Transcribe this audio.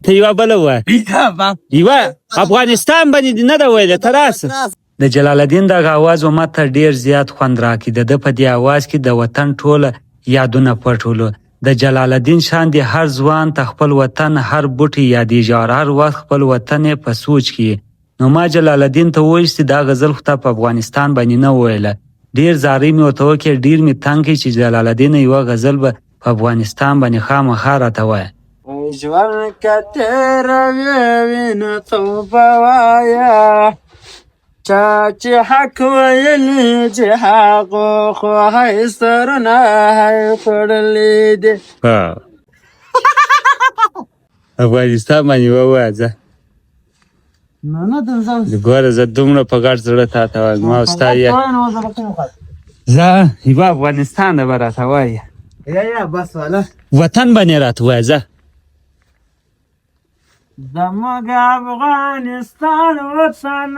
ته یوه بله ووایه. یوه افغانستان باندې دې نه ده ویلې، ته راسه. د جلال الدین دغه اواز و ماته ډیر زیات خوند راکړي. د ده په دې اواز کې د وطن ټوله یادونه پټ ولو. د جلال الدین شان دې هر ځوان ته خپل وطن هر بوټی یادیږي او هر وخت خپل وطن یې په سوچ کې وي. نو ما جلال الدین ته وویل چې دا غزل خو تا په افغانستان باندې نه وویله. ډیر زارۍ مې ورته وکړې، ډیر مې تنګ کړ چې جلال الدینه یوه غزل به په افغانستان باندې خامخا راته وایه. ژوند که تېروې وینو ته به وایه، چا چې حق ویلي چې هغو خو هی سرونه هی خوړلي دي. افغانستان باندې ووایه ځه. نه نه. ګوره زه دومره په غټ زړه تا ته وایم، ما او ستا یې زه یوه افغانستان به راته وایې. یا یا بس والا. وطن باندې راته وایه ځه. زموږ افغانستان وطن.